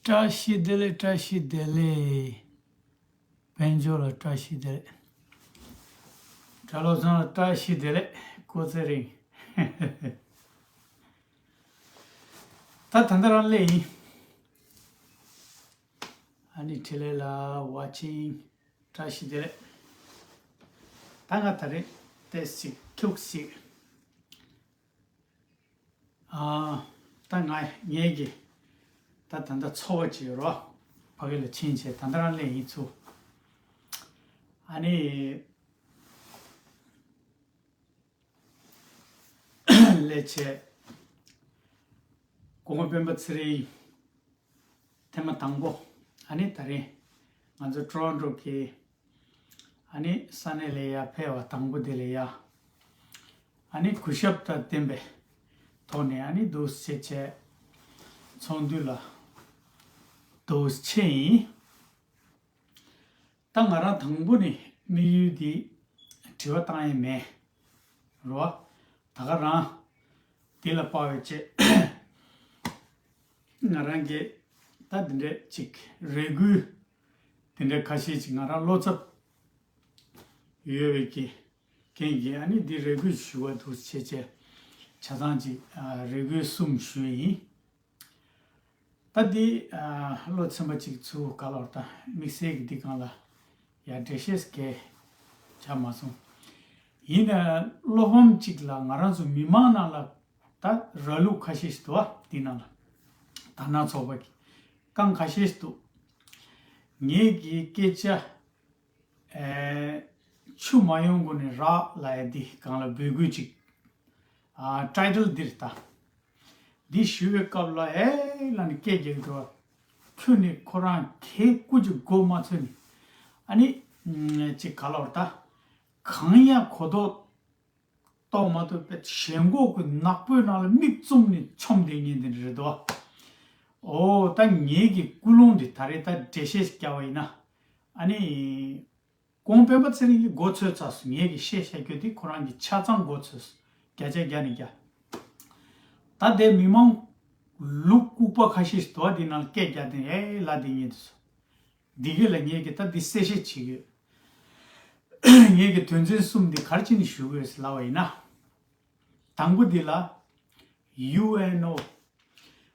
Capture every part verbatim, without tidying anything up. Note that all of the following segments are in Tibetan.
བཀྲ་ཤིས་བདེ་ལེགས། བཀྲ་ཤིས་བདེ་ལེགས། དཔལ་འབྱོར་ལ་བཀྲ་ཤིས་བདེ་ལེགས། གྲྭ་བློ་བཟང་ལ་བཀྲ་ཤིས་བདེ་ལེགས། སྐུ་ཚེ་རིང་། ད་ད་ལྟ་རང་སླེབས་ཡིན། ཨ་ནི་འཕྲིན་ལས་ལགས་ཝ་ཆིང་། བཀྲ་ཤིས་བདེ་ལེགས། ད་ང་ད་རེས་ཏོག་ཙམ་ཁྱུག་ཅིག་ཨ། ད་ང་ངེད་ཀྱི་ད་ད་ལྟ་འཚོ་བ་ཅིག་ཡོད་རོ། ཕ་གི་ལ་ཕྱིན་བྱས་ད་ལྟ་རང་སླེབས་ཡིན་ཚུལ། ཨ་ནི་སླེབས་བྱས་སྐུ་ངོ་སྤེན་པ་ཚེ་རིང་ཐེངས་མ་དང་པོ། ཨ་ནི་ད་རིང་ང་ཚོ་ཊོ་རོན་ཊོ་གི་ཨ་ནི་ས་གནས་ལ་ཡར་ཕེབས་པ་དང་པོ་དེ་ལ་ཡ། ཨ་ནི་གུས་ཞབས་དང་ལྡན་པའི་ཐོག་ནས་ཨ་ནི་འདུག་སེ་བྱས་ཚོགས་འདུ་ལ་འདུག་སེ་ཕྱིན་ཡིན། ད་ང་རང་དང་པོ་ནས་དམིགས་ཡུལ་འདི་དྲི་བ་བཏང་ཡས་མེད་རོ། ད་ག་རང་འདི་ལ་དཔག་པའི་ཆེད་ང་རང་གིས་ད་འདི་འདྲས་ཅིག་རེ་སྐུལ་འདི་འདྲས་ཁ་ཤས་ཅིག་ང་རང་བློ་འཚབ་ཡོད་པའི་གི་རྐྱེན་གྱིས་ཨ་ནི་འདི་རེ་སྐུལ་ཞུ་བ་འདུག་བྱས་བྱས་ཆ་ཚང་ཅིག་ཨ། རེ་སྐུལ་གསུམ་ཞུས་ཡིན། ད་འདི་ཨ། བློ་ཚིམ་པ་ཅིག་ཚུར་ག་ལོར་ད་དམིགས་བསལ་གྱི་འདི་སྒང་ལ་ཡ་འགྲེལ་བཤད་གས་བྱ་མ་སོང་། ཡིན་ན་བློ་ཕམ་ཅིག་ལ་ང་རང་ཚོ་མི་མང་ནང་ལ་ད་ར་ལུག་ཁ་ཤས་ཤིག་འདུག་ཨ། འདི་ནང་ལ་དར་ནག་ཚོགས་པ་གི་རྐང་ཁ་ཤས་ཤིག་འདུག་ངེད་ཀྱི་སྐད་ཆ་ཨེ། ཆུ་མ་ཡོང་གོང་ནས་རག་ལབ་ཡ་འདི་སྒང་ལ་འབོད་སྐུལ་ཅིག་ཨ། ཊའི་ཊལ་འདིར་ལྟ། འདི་ཞུ་བའི་སྐབས་ལ་ཨེ་ལབ་ནས་སྐད་རྒྱག་གི་འདུག་ཁྱོད་ནི་ཁོ་རང་གད་སྐུ་ཅིག་མགོ་མ་ཚོས་ནས་ཨ་ནི་ཅིག་ག་ལོར་ད་གང་ཡང་གོ་རྟོགས་རྟོགས་མ་ཐུབ་པའི་ཞེན་ཁོག་གི་ནག་པོའི་ནང་ལ་མིག་བཙུམ་ནས་མཆོངས་བསྡད་མཁན་དེ་འདྲ་རེད་དོ། ཨོ་ད་ངེད་ཀྱི་ཀུན་སློང་འདི་ད་རེས་ད་འགྲེལ་བཤད་ཞིག་བརྒྱབ་པ་ཡིན་ན་ཨ་ནི། ཁོང་སྤེན་པ་ཚེ་རིང་གིས་མགོ་ཚོས་ཚར་སོང་། ངེད་ཀྱིས་བཤད་བཤད་རྒྱུ་དེ་ཁོ་རང་གིས་ཆ་ཚང་མགོ་ཚོས་སོང་། བརྒྱ་ཆ་བརྒྱ་ནས་བརྒྱ། ད་ལྟའི་མི་མང་ལུག་ལྐུགས་པ་ཁ་ཤས་ཤིག་འདུག་བ། དེ་ནང་སྐད་རྒྱག་དེ་ཨེ་ལབ་དེ་ཉན་དུ་སོང་། འདི་གས་ལ་ངེད་ཀྱིས་ད་འདི་གསལ་བཤད་བྱེད་ཀྱི་ཡོད། ངེད་ཀྱིས་དོན་ཚན་གསུམ་འདི་ག་རེ་བྱས་ནས་ཞུ་དགོས་ཟེར་ལབ་པ་ཡིན་ན། དང་པོ་འདི་ལ་ཡུ་ཨེན་ཨོ།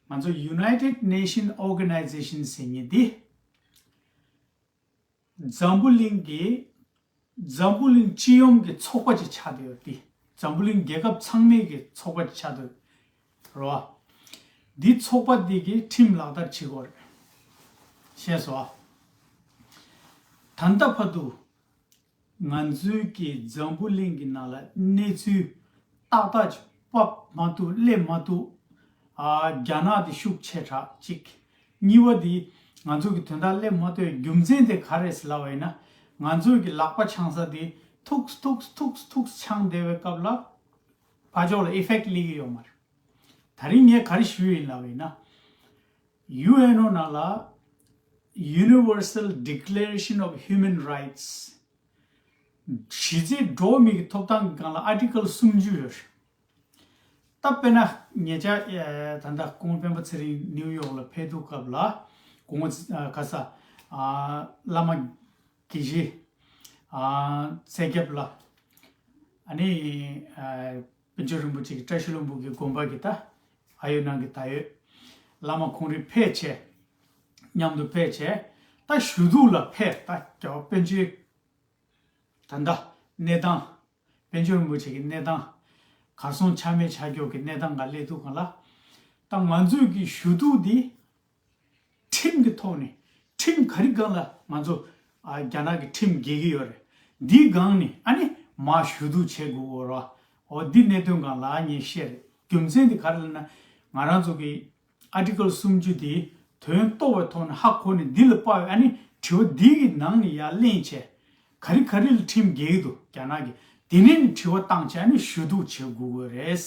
ང་ཚོ་United Nation Organization ཟེར་མཁན་འདི། འཛམ་བུ་གླིང་གི། འཛམ་བུ་གླིང་སྤྱི་ཡོངས་ཀྱི་ཚོགས་པ་ཅིག་ཆགས་བསྡད་ཡོད་དེ། འཛམ་བུ་གླིང་རྒྱལ་ཁབ་ཚང་མའི་གི་ཚོགས་པ་ཅིག་ཆགས་བསྡད་ཡོད་རེད་བ། འདི་ཚོགས་པ་འདི་གི་ཁྲིམས་ལག་བསྟར་བྱེད་དགོས་རེད། ཤེས་སོང་ཨ། ད་ལྟ་བར་དུ་ང་ཚོའི་གི་འཛམ་བུ་གླིང་གི་ནང་ལ་གནས་ཚུལ་ཏག་ཏག་ཅིག་ཕབ་མ་ཐུབ་སླེབས་མ་ཐུབ། ཨ། རྒྱ་ནག་དེ་ཤུགས་ཆེ་དྲགས་གཅིག་གཉིས་པ་དེ་ང་ཚོ་གི་དོན་དག་སླེབས་མ་ཐུབ་པའི་རྒྱུ་མཚན་དེ་ག་རེ་རེད་ཟེར་ལབ་པ་ཡིན་ན། ང་ཚོ་གི་ལག་པ་འཆང་ས་དེ་ཐུགས་ཐུགས་ཐུགས་ཐུགས་འཆང་བསྡད་པའི་སྐབས་ལ་ཕར་ཕྱོགས་ལ་ཨི་ཕེག་སླེབས་ཀྱི་ཡོད་མ་རེད། ད་རིང་ངས་ག་རེ་ཞུས་ཡིན་ལབ་པ་ཡིན་ན། ཡུ་ཨེན་ཨོ་ནང་ལ་Universal Declaration of Human Rights གཞི་རྩའི་འགྲོ་བ་མིའི་ཐོབ་ཐང་གི་སྒང་ལ་ཨར་ཊི་ཀལ་སུམ་ཅུ་ཡོད་རེད། ད་དཔེར་ན་ཉེ་ཆར་ཨེ། ད་ལྟ་སྐུ་ངོ་སྤེན་པ་ཚེ་རིང་ནིའུ་ཡོག་ལ་ཕེབས་དུས་སྐབས་ལ་སྐུ་ངོ་ཨ། ག་ས་ཨ། བླ་མ་དགེ་བཤེས་ཨ། ཚེ་རྒྱབ་ལགས་ཨ་ནི་ཨ། པཎ་ཆེན་རིན་པོ་ཆེ་གི་བཀྲ་ཤིས་ལྷུན་པོ་གི་དགོན་པ་གི་ད་ཨ་ཡོད་ནང་གི་ད་ཡོད་བླ་མ་ཁོང་རེ་ཕེབས་བྱས་མཉམ་དུ་ཕེབས་བྱས་ད་ཞུ་གཏུག་ལ་ཕེབས། ད་རྒྱལ་བ་པཎ་ཆེན་ད་ལྟ་གནས་སྟངས་པཎ་ཆེན་རིན་པོ་ཆེ་གི་གནས་སྟངས་གར་སོང་ཆ་མེད་ཆ་འཇོག་གི་གནས་སྟངས་ག་སླེབས་འདུག་ག་ལ། ད་ང་ཚོས་ཀྱི་ཞུ་གཏུག་འདི་ཁྲིམས་ཀྱི་ཐོག་ནས་ཁྲིམས་ག་རེ་སྒང་ལ་ང་ཚོ་ཨ། རྒྱ་ནག་གི་ཁྲིམས་འགལ་གྱི་ཡོད་རེད། འདིའི་སྒང་ནས་ཨ་ནི་མར་ཞུ་གཏུག་བྱེད་དགོས་ཀྱི་ཡོད་རེད་བ། འོ་འདི་གནད་དོན་སྒང་ལ་ངས་བཤད་རེད། རྒྱུ་མཚན་དེ་ག་རེ་ལབ་ན་ང་རང་ཚོ་གི་ཨར་ཊི་ཀལ་སུམ་ཅུ་དེ་དོན་རྟོགས་པའི་ཐོག་ནས་ཧ་གོ་ནས་འདི་ལ་དཔག་པའི་ཨ་ནི་དྲི་བ་འདི་གི་ནང་ནས་ཡར་གླེང་བྱས། ག་རེ་ག་རེ་ལ་ཁྲིམས་འགལ་གྱི་འདུག་རྒྱ་ནག་གི། དེ་ནས་ནི་དྲི་བ་བཏང་བྱས་ཨ་ནི་ཞུ་གཏུག་བྱེད་དགོས་ཀྱི་རེད།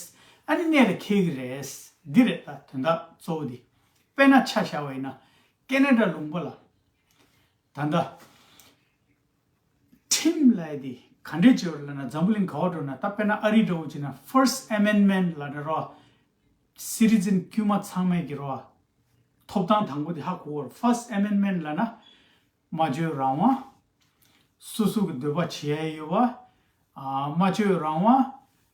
ཨ་ནི་གནད་ལ་འཁེལ་གྱི་རེད། འདི་རེད་ད་དོན་དག་གཙོ་བོ་འདི། དཔེར་ན་ཆ་བཞག་པ་ཡིན་ན་ཀེ་ན་ཌ་ལུང་པ་ལ་ད་ལྟ་ཁྲིམས་ལབ་ཡ་དེ་ག་འདྲས་བྱེད་པ་ལབ་ན་འཛམ་བུ་གླིང་ག་པར་འགྲོ་ན་ད་དཔེར་ན་ཨ་རི་འདྲ་བོ་བྱས་ན་First Amendment ལབ་འདྲ་རོ། སི་ཊི་ཛན་དཀྱུས་མ་ཚང་མས་ཀྱི་རོ། ཐོབ་ཐང་དང་པོ་དེ་ཧ་གོ་བར། First Amendment ལབ་ན་སྨྲ་བརྗོད་རང་དབང་། སོ་སོ་གི་འདོད་པ་བྱེད་ཡ་ཡོད་པ། ཨ་སྨྲ་བརྗོད་རང་དབང་།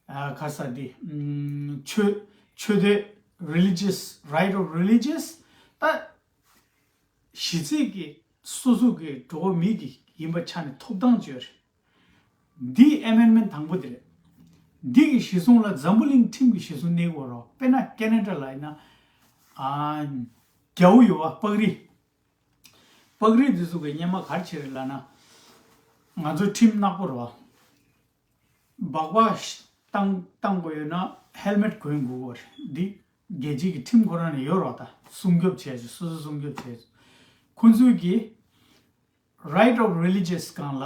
ཨ་ག་ས་དེ་ཨམ་ཆོས་ཆོས་དད། Religious, right of religious། ད་གཞི་རྩའི་གི་སོ་སོ་གི་འགྲོ་བ་མི་གི་ཡིན་པ་ཆ་ནས་ཐོབ་ཐང་ཅིག་ཡོད་རེད། འདི་Amendment དང་པོ་དེ་རེད། འདི་གི་གཞི་བཟུང་ལ་འཛམ་བུ་གླིང་ཁྲིམས་ཀྱི་གཞི་བཟུང་གནས་དགོས་རོགས། དཔེར་ན་ཀེ་ན་ཌ་ལ་ཡིན་ན་ཨ་རྒྱལ་པོ་ཡོད་པ། པགས་རིགས། པགས་རིགས་འདི་ཚོ་གི་སྔོན་མ་ག་རེ་བྱས་རེད་ལབ་ན། ང་ཚོ་ཁྲིམས་ནག་པོ་རེད་པ། སྦག་སྦག་བཏང་བཏང་དགོས་ཡོད་ན་ཧེལ་མེཊ་གོན་དགོས་པ་རེད། འདི་རྒྱལ་སྤྱི་གི་ཁྲིམས་ཁོ་རང་ནས་ཡོད་རེད་པ། ད་སྲུང་སྐྱོབ་བྱས་ཚུལ། སོ་སོ་སྲུང་སྐྱོབ་བྱས་ཚུལ། ཁོ་ཚོས་ཀྱི་Right of religious སྒང་ལ་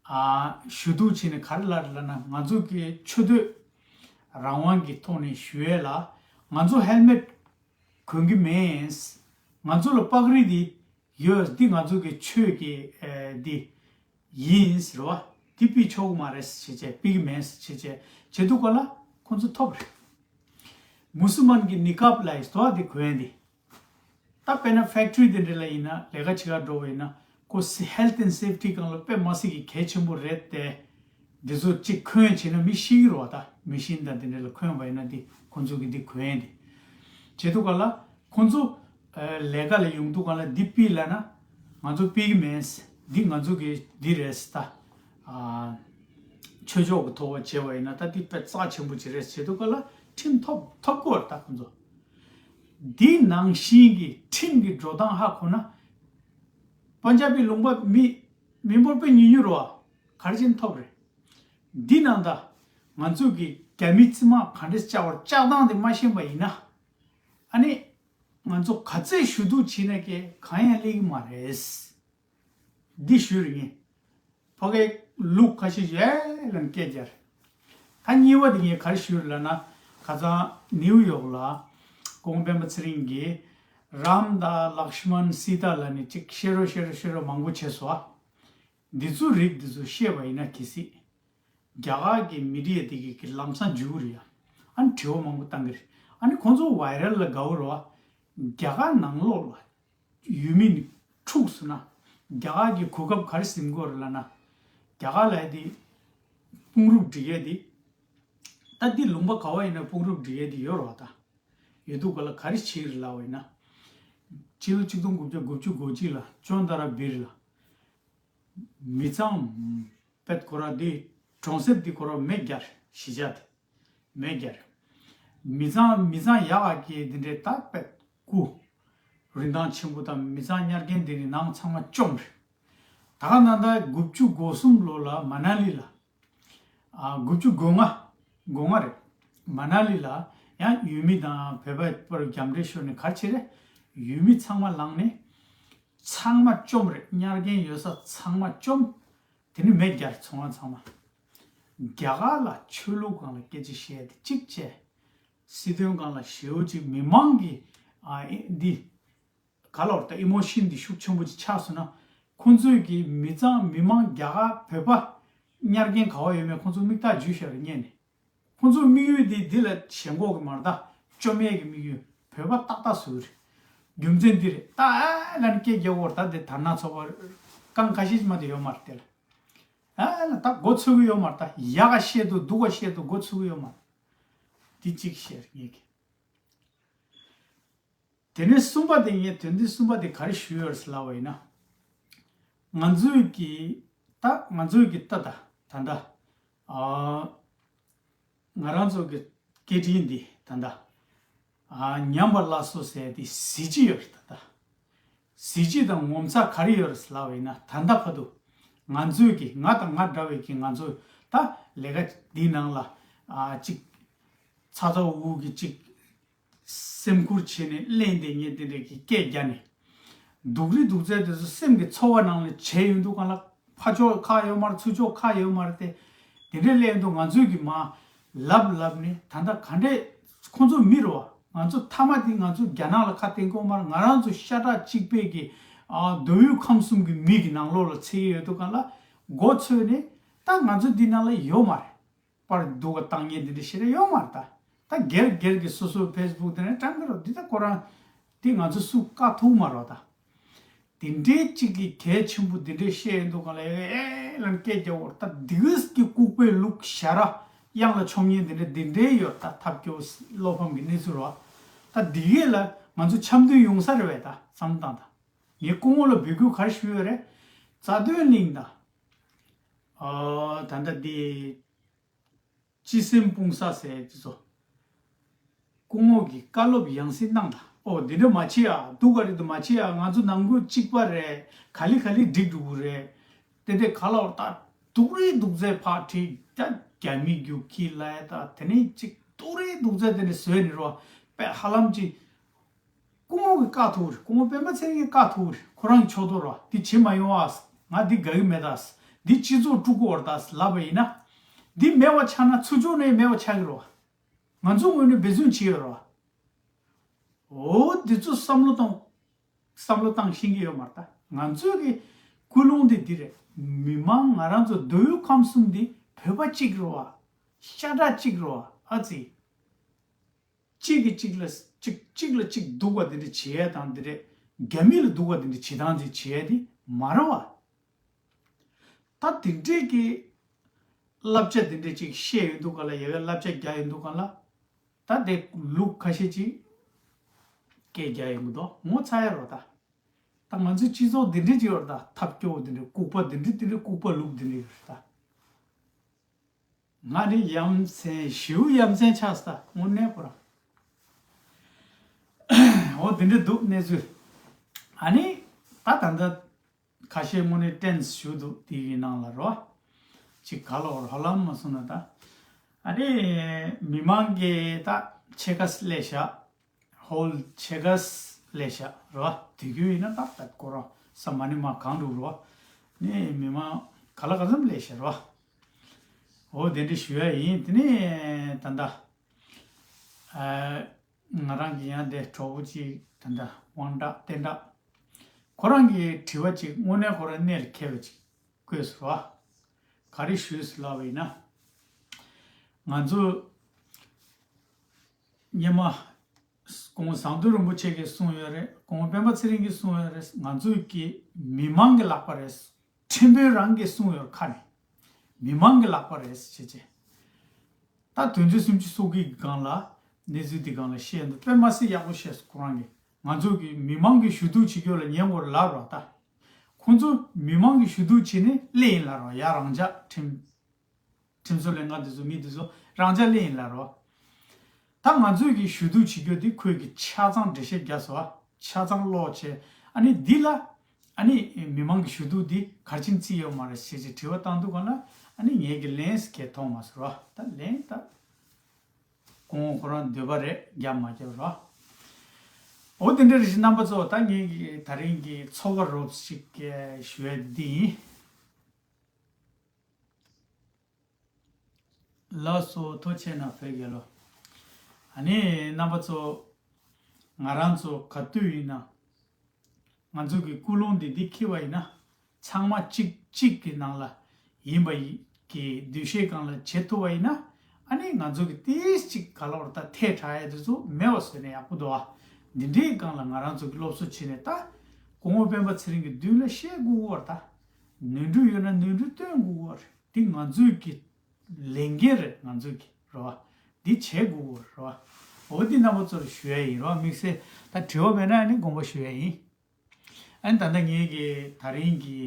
ཨ་ཞུ་གཏུག་བྱས་ནས་ག་རེ་ལབ་རེད་ལབ་ན། ང་ཚོ་གི་ཆོས་དད་རང་དབང་གི་ཐོག་ནས་ཞུ་ཡས་ལ་ང་ཚོ་ཧེལ་མེཊ་གོན་གྱི་མེད། ང་ཚོ་ལ་པགས་རིགས་འདི་ཡོད། འདི་ང་ཚོ་གི་ཆོས་ཀྱི་ཨེ་འདི་ཡིན་ཟེར་བ། འདི་ཕུད་ཆོག་གི་མ་རེད་ཟེར་བྱས་བྱས། ཕུད་ཀྱི་མེད་ཟེར་བྱས་བྱས་བྱེད་དུས་སྐབས་ལ་ཁོང་ཚོ་ཐོབ་རེད། མུ་སུལ་མཱན་གྱི་ནི་ཀབ་ལབ་ཡས་ཟེར་བ་འདི་གོན་ཡས་འདི། ད་དཔེར་ན་ཕེག་ཊི་རི་དེ་འདྲ་ལ་ཡིན་ན། ལས་ཀ་བྱེད་གར་འགྲོ་བ་ཡིན་ན། ཁོ་སི་health and safety སྒང་ལ་དཔེ་མི་སྲིད་ཀྱི་གལ་ཆེན་པོ་རེད་དེ། འདི་ཚོ་གཅིག་གོན་བྱས་ན་མི་ཤི་གི་རེད་པ། ད་མི་ཤིན་དང་དེ་འདྲ་ལ་གོན་པ་ཡིན་ན་འདི་ཁོང་ཚོ་གི་འདི་གོན་ཡས་འདི། བྱེད་དུས་སྐབས་ལ་ཁོང་ཚོ་ཨ་ལས་ཀ་ལ་ཡོང་དུས་སྒང་ལ་འདི་ཕུད་ལབ་ན་ང་ཚོ་ཕུད་ཀྱི་མེད། འདི་ང་ཚོ་གི་འདི་རེད་ད། ཨ་ཆོས་ཕྱོགས་ཀྱི་ཐོག་བ་བྱས་པ་ཡིན་ན་ད་འདི་དཔེ་རྩ་ཆེན་པོ་ཅིག་རེད། བྱེད་དུས་སྐབས་ལ་ཁྲིམས་ཐོབ་ཐོབ་དགོས་རེད་ད་ཁོང་ཚོ། འདི་ནང་བཞིན་གྱི་ཁྲིམས་ཀྱི་འགྲོ་སྟངས་ཧ་གོ་ན། པན་ཇབ་པི་ལུང་པ་མི་མི་འབོར་དཔེ་ཉུང་ཉུང་རེད་པ། ག་རེ་བྱས་ནས་ཐོབ་རེད། འདི་ནང་ད་ང་ཚོ་གི་རྒྱ་མི་རྩིས་མ་ག་འདྲས་བཅག་པར་བཅག་སྟངས་དེ་མ་ཤེས་པ་ཡིན་ན། ཨ་ནི་ང་ཚོ་ག་ཚོད་ཞུ་གཏུག་བྱས་ན་ཀྱེ་གང་ཡང་སླེབས་ཀྱི་མ་རེད། འདི་ཞུས་རེད་ངས། ཕ་གིའི་ལུག་ཁ་ཤས་ཡ་ལན་སྐད་རྒྱག་རེད། ད་གཉིས་པ་དེ་ངས་ག་རེ་ཞུས་རེད་ལབ་ན། ཁ་སང་ནིའུ་ཡོག་ལ་སྐུ་ངོ་སྤེན་པ་ཚེ་རིང་གིས་རམ་དང་ལག་ཤི་མན་སི་ཏཱ་ལབ་ནས་ཅིག་བཤད་རོགས་བཤད་རོགས་བཤད་རོགས་མང་པོ་བྱས་སོང་ཨ། འདི་ཚོའི་རིགས་འདི་ཚོ་བཤད་པ་ཡིན་ན་གལ་སྲིད་རྒྱ་གར་གྱི་མི་ཌི་ཡ་འདི་གི་གི་ལམ་སང་འཇུག་གི་རེད་ཡ། ཨ་ནི་དྲི་བ་མང་པོ་བཏང་གི་རེད། ཨ་ནི་ཁོང་ཚོ་ཝའི་རལ་ལ་དགའ་བོ་རེད་པ། རྒྱ་གར་ནང་ལོགས་ལ་ཡུལ་མི་ནི་འཁྲུགས་སོང་ན་རྒྱ་གར་གྱི་གོ་སྐབས་ག་རེ་ཟིན་དགོས་རེད་ལབ་ན། རྒྱ་གར་ལ་ཡ་དེ་དཔུང་རུབ་སྒྲིག་ཡས་དེ། ད་འདི་ལུང་པ་ག་བ་ཡིན་ན་དཔུང་རུབ་སྒྲིག་ཡས་དེ་ཡོད་རེད་པ། ད་ཡོད་དུས་སྐབས་ལ་ག་རེ་བྱེད་ཀྱི་རེད་ལབ་པ་ཡིན་ན། ཕྱི་ལོ་ཆིག་སྟོང་དགུ་བརྒྱ་དགུ་བཅུ་གོ་གཅིག་ལ་ཅོན་ཏ་ར་བིར་ལ་མི་ཚང་། པད་ཁོ་ར་འདི་གྲོང་གསེབ་འདི་ཁོ་ར་མེ་རྒྱར་གཞིས་ཆགས་དེ་མེ་རྒྱར། མི་ཚང་མི་ཚང་ཡག་ག་གི་འདི་འདྲའི་ད་པད་སྐུ་རིན་ཐང་ཆེན་པོ་དང་མི་ཚང་ཉར་མཁན་འདི་ནི་ནང་ཚང་མ་བཅོམ་རེད། ད་ག་ནང་ད་དགུ་བཅུ་གོ་གསུམ་ལོ་ལ་མ་ན་ལི་ལ། ཨ་དགུ་བཅུ་གོ་ལྔ། གོ་ལྔ་རེད། མ་ན་ལི་ལ་ཡང་ཡུལ་མི་དང་བོད་པ་བར་རྒྱབ་འདྲེ་ཤོར་ནས་ག་རེ་བྱས་རེད། ཡུལ་མི་ཚང་མ་ལངས་ནས་ཚང་མ་བཅོམ་རེད། ཉར་མཁན་ཡོད་ས་ཚང་མ་བཅོམ། དེ་ནི་མེ་རྒྱར། ཚོང་ཁང་ཚང་མ། རྒྱ་གར་ལ་ཆོས་ལུགས་སྒང་ལ་སྐད་ཆ་བཤད་དེ་གཅིག་བྱས། སྲིད་དོན་སྒང་ལ་ཞེ་པོ་ཅིག་མི་མང་གི་ཨ་འདི་ག་ལོར་ད་ཨི་མོ་ཤན་འདི་ཤུགས་ཆེན་པོ་ཅིག་ཆགས་སོང་ན། ཁོང་ཚོས་ཀྱི་མི་ཚང་མི་མང་རྒྱ་གར་བོད་པ་ཉར་མཁན་ག་བ་ཡོད་མེད་ཁོང་ཚོ་མིག་ཐག་འཇུས་བཞག་རེད་སྔོན་ནས། ཁོང་ཚོའི་དམིགས་ཡུལ་འདི་འདི་ལ་ཞེན་ཁོག་གི་མ་རེད་ད། བཅོམ་ཡས་ཀྱི་དམིགས་ཡུལ་བོད་པ་ཏག་ཏག་བཟོ་གི་རེད། རྒྱུ་མཚན་འདི་རེད། ད་ཨ་ལན་སྐད་རྒྱག་གོ་རེད། ད་འདི་དར་ནག་ཚོགས་པ་རྐང་ཁ་ཤས་ཅིག་མ་གཏོགས་ཡོད་མ་རེད་དེ་ལ། ཨ་ལ་ད་མགོ་ཚོས་གི་ཡོད་མ་རེད། ད་ཡག་ག་བཤད་དུས་སྡུག་ག་བཤད་དུས་མགོ་ཚོས་གི་ཡོད་མ་རེད། འདི་གཅིག་བཤད་རེད་ངས་ཀྱི། དེ་ནས་གསུམ་པ་དེ་ངས་དོན་ཚན་གསུམ་པ་དེ་ག་རེ་ཞུས་ཡོད་རེད་ཟེར་ལབ་པ་ཡིན་ན། ང་ཚོའི་གི་ད་ང་ཚོའི་གི་ད་ད་ད་ད་ཨ་ང་རང་ཚོ་གི་སྐད་འཕྲིན་འདི་ད་ད་ཨ་ཉམས་པ་སླར་གསོ་ཟེར་དེ་གཟི་བརྗིད་ཡོད་རེད། ད་ད་གཟི་བརྗིད་དང་ངོ་མཚར་ག་རེ་ཡོད་རེད་ཟེར་ལབ་པ་ཡིན་ན། ད་ད་བར་དུ་ང་ཚོའི་གི་ང་དང་ང་འདྲ་བའི་གི་ང་ཚོ་ད་ལས་ཀ་འདི་ནང་ལ་ཨ་ཅིག་ཚ་ཚ་འུར་འུར་གི་ཅིག་སེམས་ཁུར་བྱས་ནས་གླེང་བསྡད་མཁན་དེ་འདྲས་ཀྱི་སྐད་རྒྱག་ནས། སྡུག་རུས་སྡུག་ཚད་དེ་ཚོ་སེམས་ཀྱི་ཚོར་བ་ནང་ལ་བྱས་ཡོང་དུས་སྒང་ལ་ཕར་ཕྱོགས་ཁག་ཡོད་མ་རེད། ཚུར་ཕྱོགས་ཁག་ཡོད་མ་རེད་དེ། དེ་འདྲས་གླེང་དུས་ང་ཚོས་ཀྱི་མར་ལབ་ལབ་ནས་ད་ལྟ་ག་འདྲས་ཁོང་ཚོ་མི་རེད་པ། ང་ཚོ་མཐའ་མ་དེ་ང་ཚོ་རྒྱ་ནག་ལ་ཁ་གཏད་དགོས་མ་རེད། ང་རང་ཚོ་ཤ་ཁྲག་གཅིག་པའི་གི་ཨ་མདོ་དབུས་ཁམས་གསུམ་གྱི་མི་གི་ནང་ལོགས་ལ་ཚུད་ཀྱི་ཡོད་དུས་སྒང་ལ་མགོ་ཚོས་ནས་ད་ང་ཚོ་འདི་ནང་ལ་ཡོད་མ་རེད། པར་སྡུག་ག་བཏང་མཁན་དེ་འདྲ་ཞིག་རེ་ཡོད་མ་རེད་ད། ད་སྒེར་སྒེར་གྱི་སོ་སོའི་ཕེ་སི་བུག་དེ་ནས་བཀྲམ་གི་རོ། འདི་ད་ཁོ་རང་ དེ་ང་ཚོ་སུ་བཀག་ཐུབ་མ་རེད་ད། དེ་འདྲའི་གཅིག་གིས་གལ་ཆེན་པོ་དེ་འདྲའི་བཤད་ཡོད་འདུག་ག་ལ། ཨེ་ལན་སྐད་རྒྱག་བར་ད་དེ་གི་ལྐུགས་པའི་ལུགས་ཞ་ར་གཡང་ལ་མཆོང་མཁན་དེ་འདྲ་དེ་འདྲའི་ཡོད་ད། ཐབས་སྐྱོ་བློ་ཕམ་གྱི་གནས་ཚུལ་རེད་བ། ད་དེ་གས་ལ་ང་ཚོ་འཆམ་མཐུན་ཡོང་ས་རེད་བས། ད་བསམ་བློ་བཏང་ད། ངས་སྐུ་ངོ་ལ་འབོད་སྐུལ་ག་རེ་ཞུས་ཡོད་རེད། རྩ་དོན་གླིང་དང་། ཨོ་ད་ལྟ་དེ། སྤྱི་སེམས་སྤུངས་ས་ཟེར་དེ་ཚོ། སྐུ་ངོ་གིས་བཀའ་སློབ་ཡང་སེ་གནང་དང་། ཨོ་འདི་འདྲ་མ་བྱེད་ཨ། སྡུག་ག་རེད་འདུག་མ་བྱེད་ཨ། ང་ཚོ་ནང་ཁུལ་གཅིག་པ་རེད། ག་ལེ་ག་ལེ་འགྲིག་འགྲོ་གི་རེད། དེ་འདྲའི་ག་ལ་བར་ད་སྡུག་རེད་སྡུག་ཚད་ཕར་ཁྲིད་ད། རྒྱ་མི་རྒྱུག་ཁྱི་ལ་ད། དེ་ནས་གཅིག་སྡུག་རེད་སྡུག་ཚད་དེ་འདྲ་བཟོས་ནས་རོ། དཔེ་ཧ་ལམ་གཅིག་སྐུ་ངོ་གིས་བཀག་ཐུབ་རེད། སྐུ་ངོ་སྤེན་པ་ཚེ་རིང་གིས་བཀག་ཐུབ་རེད། ཁོ་རང་གི་ཕྱོགས་གཏོགས་རོ། འདི་བྱེད་མ་ཡོང་ཨ། ང་འདི་དགའ་གི་མེད་ད། འདི་སྤྱི་ཚོགས་དཀྲུག་གི་ཡོད་ད་ལབ་པ་ཡིན་ན། འདི་མེད་པ་ཆགས་ན་ཚུར་ཕྱོགས་ནས་མེད་པ་ཆགས་ཀྱི་རེད་བ། ང་ཚོ་ངོས་ནས་འབད་བརྩོན་བྱས་ཡོད་རེད་བ། འོ་འདི་ཚོ་བསམ་བློ་གཏོང་། བསམ་བློ་བཏང་ཤེས་ཀྱི་ཡོད་མ་རེད་ད། ང་ཚོའི་གི་ཀུན་སློང་འདི་འདི་རེད། མི་མང་ང་རང་ཚོ་མདོ་དབུས་ཁམས་གསུམ་འདི་བོད་པ་གཅིག་རེད་བ། ཤ་ཁྲག་གཅིག་རེད་བ་ཨ་ཙི། གཅིག་གིས་གཅིག་ལ་གཅིག་གཅིག་ལ་གཅིག་སྡུག་པ་དེ་འདྲ་བྱེད་ཡས་དང་དེ་འདྲས། རྒྱ་མི་ལ་སྡུག་པ་དེ་འདྲ་བྱེད་སྟངས་དེ་བྱེད་ཡས་དེ་མ་རེད་བ། ད་དེ་འདྲས་ཀྱི་བསླབ་བྱ་དེ་འདྲས་ཅིག་བཤད་ཡོད་འདུག་ག་ལ། ཡ་གི་བསླབ་བྱ་རྒྱག་ཡོད་འདུག་ག་ལ། ད་དེ་ལུགས་ཁ་ཤས་ཅིག་སྐད་རྒྱག་ཡོང་གི་འདུག་ངོ་ཚ་ཡ་རོ་ད། ད་ང་ཚོའི་སྤྱི་ཚོགས་དེ་འདྲས་ཅིག་ཡོད་རེད་ད། ཐབས་སྐྱོ་བོ་དེ་འདྲས། ལྐུགས་པ་དེ་འདྲས་དེ་འདྲས། ལྐུགས་པ་ལུགས་དེ་འདྲས་ཡོད་རེད་ད། ང་ནི་ཡ་མཚན་ཞེའུ་ཡ་མཚན་ཆགས་སོང་ད་དངོས་གནས་ཁོ་རང་། འོ་དེ་འདྲ་འདུག་གནས་ཚུལ། ཨ་ནི་ད་ད་ལྟ་ཁ་ཤས་དངོས་གནས་ཏྲེན་ཞུ་འདུག་དེ་གི་ནང་ལ་རོ། ཅིག་ག་ལ་བར་ཧ་ལམ་མ་སོང་ན་ད། ཨ་ནི་མི་མང་གིས་ད་ཕྱེད་ཀ་སླེབས་ཤག་ཧོལ་ཕྱེད་ཀ་སླེབས་ཤག་རོ། དེ་རྒྱུ་ཡིན་ན་ཏག་ཏག་ཁོ་རང་ས་མ་ནི་མ་གང་འདུག་རོ། ནི་མི་མང་ག་ལ་ག་ཙམ་སླེབས་ཤག་རོ། འོ་དེ་འདྲ་ཞུ་ཡ་ཡིན། དེ་ནས་ད་ལྟ་ཨ་ང་རང་གི་ཡང་དེ་གྲོགས་པོ་གཅིག་ད་ལྟ་དབང་གྲགས་བསྟན་གྲགས། ཁོ་རང་གི་དྲི་བ་གཅིག་དངོས་གནས་ཁོ་རང་གནད་ལ་འཁེལ་བ་གཅིག་བཀོད་སོང་བ། ག་རེ་ཞུས་སོང་ལབ་པ་ཡིན་ན། ང་ཚོ་སྔོན་མ་སྐུ་ངོ་ཟམ་གདོང་རིན་པོ་ཆེ་གིས་གསུངས་ཡོད་རེད། སྐུ་ངོ་སྤེན་པ་ཚེ་རིང་གིས་གསུངས་ཡོད་རེད། ང་ཚོའི་གི་མི་མང་གི་ལག་པ་རེད། ཁྲིམས་དཔོན་རང་གིས་གསུངས་ཡོད་ཁ་ནས། མི་མང་གི་ལག་པ་རེད་ཟེར་བྱས། ད་དོན་ཚན་སུམ་ཅུ་སོ་དགུ་གི་སྒང་ལ་གནས་ཚུལ་འདི་སྒང་ལ་བཤད་འདུག་དཔེ་མ་སྲིད་ཡག་པོ་བཤད་སོང་ཁོ་རང་གིས། ང་ཚོ་གི་མི་མང་གི་ཞུ་གཏུག་བྱེད་རྒྱུ་ལ་ཉན་དགོས་རེད་ལབ་རོགས་ད། ཁོང་ཚོ་མི་མང་གི་ཞུ་གཏུག་བྱེད་ནས་སླེབས་ཡིན་ལབ་རོགས། ཡ་རང་འཇགས་ཁྲིམས་ཁྲིམས་བཟོ་ལས་ཁང་དེ་ཚོ་མི་དེ་ཚོ་རང་འཇགས་སླེབས་ཡིན་ལབ་རོགས། ད་ང་ཚོས་ཀྱི་ཞུ་གཏུག་བྱེད་རྒྱུ་དེ་ཁོས་ཀྱི་ཆ་ཚང་འགྲེལ་བཤད་རྒྱག་སོང་བ། ཆ་ཚང་ཀློག་བྱས། ཨ་ནི་འདི་ལ་ཨ་ནི་མི་མང་གི་ཞུ་གཏུག་འདི་ག་རེ་བྱས་ནས་བརྩིས་ཡོད་མ་རེད་ཞེས་ཀྱི་དྲི་བ་བཏང་དུས་སྒང་ལ། ཨ་ནི་ངས་ཀྱི་ལན་ཟེར་མཁན་མཐོང་མ་སོང་རོགས། ད་ལན་ད་སྐུ་ངོ་ཁོ་རང་འདོད་པ་རེད། རྒྱབ་མ་རྒྱབ་རོགས། འོ་དེ་འདྲ་རེད་ཤག་རྣམ་པ་ཚོ། ད་ངས་ཀྱི་ད་རིང་གི་ཚོགས་པ་རོབ་ཅིག་ཞུ་ཡ་འདི་ཡིན། ལགས་སོ། ཐུགས་རྗེ་གནང་བོད་རྒྱལ་ལོ། ཨ་ནི་རྣམ་པ་ཚོ། ང་རང་ཚོ་ག་དུས་ཡིན་ན། ང་ཚོ་གི་ཀུན་སློང་འདི་འདི་འཁྱེར་བ་ཡིན་ན། ཚང་མ་གཅིག་གཅིག་གི་ནང་ལ་ཡིན་པ་ཡི་གི་འདུ་ཤེས་སྒང་ལ་བྱེད་ཐུབ་པ་ཡིན་ན། ཨ་ནི་ང་ཚོ་གི་ཏིས་གཅིག་ག་ལ་བར་ད་ཐལ་དྲགས་ཡ་དེ་ཚོ་མེད་པ་བཟོས་ན་ཡག་པོ་འདུག་ཨ། འདི་འདྲའི་སྒང་ལ་ང་རང་ཚོ་གི་སློབ་གསོ་བྱས་ནས་ད། སྐུ་ངོ་སྤེན་པ་ཚེ་རིང་གི་མདུན་ལ་བཤད་དགོས་ཀྱི་ཡོད་རེད་ད། ནོར་འཁྲུལ་ཡོད་ན་ནོར་འཁྲུལ་སྟོན་དགོས་ཀྱི་ཡོད་རེད། འདི་ང་ཚོའི་གི་ལས་འགན་རེད། ང་ཚོའི་གི་རེད་བ། འདི་བྱེད་དགོས་ཀྱི་ཡོད་རེད་བ། འོ་འདི་རྣམ་པ་ཚོར་ཞུ་ཡ་ཡིན་རེད་བ། དམིགས་བསལ་ད་དྲི་བ་མེད་ན་ཨ་ནི་དགོངས་པ་ཞུ་ཡ་ཡིན། ཨ་ནི་ད་ལྟ་ངེད་ཀྱི་ད་རིང་གི་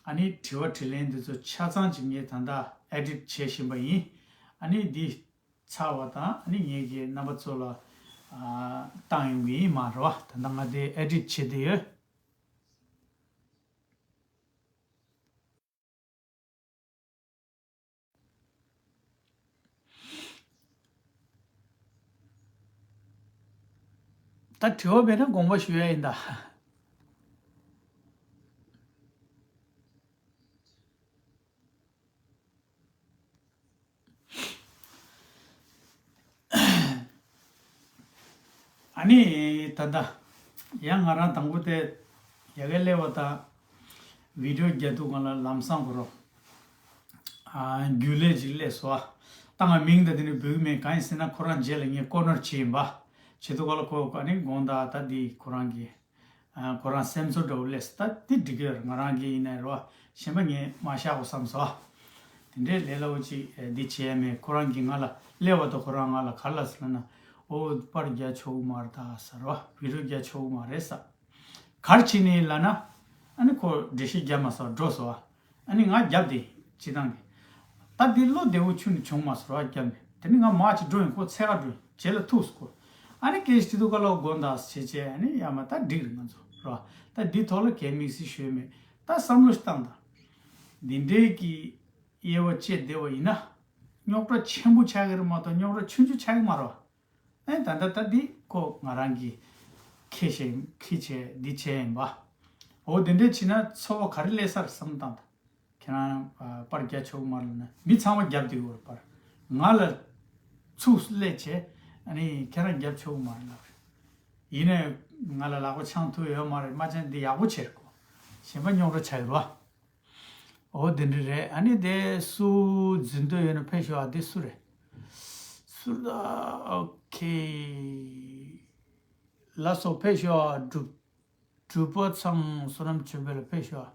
ཨ་ནི་དྲི་བ་དྲིས་ལན་འདི་ཚོ་ཆ་ཚང་ཅིག་ངས་ད་ལྟ་ཨེ་ཌིཊ་བྱེད་བཞིན་པ་ཡིན། ཨ་ནི་འདི་ཚར་བ་དང་ཨ་ནི་ངེད་ཀྱི་རྣམ་པ་ཚོ་ལ་ཨ་བཏང་ཡོང་གི་ཡིན་མ་རེད་བ། ད་ལྟ་ང་དེ་ཨེ་ཌིཊ་བྱེད་བསྡད་ཡོད། ད་དྲི་བ་མེད་ན་དགོངས་པ་ཞུ་ཡ་ཡིན་ད། ཨ་ནི་ད་ལྟ་ཡང་ང་རང་དང་པོ་དེ་ཡ་གི་སླེབས་པ་དང་། བི་ཌིའོ་རྒྱག་དུས་སྒང་ལ་ལམ་སང་ཁོ་རང་ཨ་རྒྱུན་ལས་ཅིག་སླེབས་སོང་ཨ། ད་ང་མིང་ད་དེ་ནས་འབོད་ཀྱི་མེད། གང་ཡིན་ཟེར་ན་ཁོ་རང་རྗེས་ལ་ངས་ཀོ་ནར་བྱས་ཡིན་པ། བྱེད་དུས་ག་ལ་ཁོ་ཨ་ནི་དགོངས་དག་ད་འདི་ཁོ་རང་གི་ཨ་ཁོ་རང་སེམས་ཚོར་འདྲ་བོ་སླེབས་སོང་། ད་འདི་འགྲིག་གི་ཡོད་རེད། ང་རང་གི་ཡིན་ནའི་རེད་བ། གཞན་པ་ངས་མ་བཞག་གོ་བསམ་སོང་། དེ་འདྲའི་ལས་སླ་བོ་ཅིག་ཨེ་འདི་བྱས་མེད། ཁོ་རང་གིས་ང་ལ་སླེབས་པ་དང་ཁོ་རང་ང་ལ་ག་རེ་ལབ་སོང་ལབ་ན། ཨོ་པར་རྒྱག་ཆོག་གི་མ་རེད་ད་ཟེར་བ། བི་ཌིའོ་རྒྱག་ཆོག་གི་མ་རེད་ཟེར། ག་རེ་བྱས་ནས་ལབ་ན། ཨ་ནི་ཁོ་འགྲེལ་བཤད་རྒྱབ་མ་སོང་། འགྲོ་སོང་བ། ཨ་ནི་ང་རྒྱབ་དེ་སྤྱིར་བཏང་གི། ད་འདི་བློ་བདེ་བོ་ཁྱོན་ནས་བྱུང་མ་སོང་ར་རྒྱབ་ནས། དེ་ནི་ང་མར་ཅིག་འགྲོ་ཡིན། ཁོ་འཚོལ་ག་འགྲོ་ཡིན། རྗེས་ལ་ཐུག་སོང་ཁོ། ཨ་ནི་སྐད་ཆ་དྲིས་དུས་ག་ལ་དགོངས་དག་བྱས་བྱས། ཨ་ནི་ཡ་མ་ད་འགྲིག་རེད་ང་ཚོ་ར། ད་འདི་ཐོག་ལ་གའི་དམིགས་བསལ་ཞུས་མེད། ད་བསམ་བློ་ཞིག་བཏང་དང་། འདི་འདྲའི་གི་དབྱེ་བ་བཅད་བསྡད་པ་ཡིན་ན། རྙོག་དྲ་ཆེན་པོ་ཆགས་ཀྱི་རེད་མ་གཏོགས་རྙོག་དྲ་ཆུང་ཆུང་ཆགས་ཀྱི་མ་རེད་བ། ཨེ་ད་ད་ད་འདི་ཁོ་ང་རང་གིས་ཁེ་བྱས་ཁེ་བྱས་འདི་བྱས་ཡིན་པ། འོ་དེ་འདྲས་བྱས་ན་ཚོར་བ་ག་རེ་སླེབས་ས་རེད་བསམ་བཏང་དང་། ཁྱེད་རང་ཨ་པར་རྒྱག་ཆོག་གི་མ་རེད་ལབ་ན། མི་ཚང་མ་རྒྱབ་བསྡད་ཡོད་རེད་པར། ང་ལ་ཚུགས་སླེབས་བྱས། ཨ་ནི་ཁྱེད་རང་རྒྱབ་ཆོག་གི་མ་རེད་ལབ་རེད། ཡིན་ནའི་ང་ལ་ལག་པ་འཆང་ཐུབ་ཡོད་མ་རེད། མ་འཆང་འདི་ཡག་པོ་བྱས་རེད་ཁོ། གཞན་པ་རྙོག་དྲ་ཆགས་ཡོད་རེད་བ། འོ་དེ་འདྲ་རེད། ཨ་ནི་དེ་སུ་འཛིན་འདོད་ཡོད་ན་ཕེབས་ཤོག་ཨ། དེ་སུ་རེད། སུ་རེད་ད། ཨོ་ཁེ། ལགས་སོ། ཕེབས་ཤོག་ཨ། གྲུབ་གྲུབ་པ་ཚང་བསོད་ནམས་ཆོས་འཕེལ་ལ་ཕེབས་ཤོག་ཨ།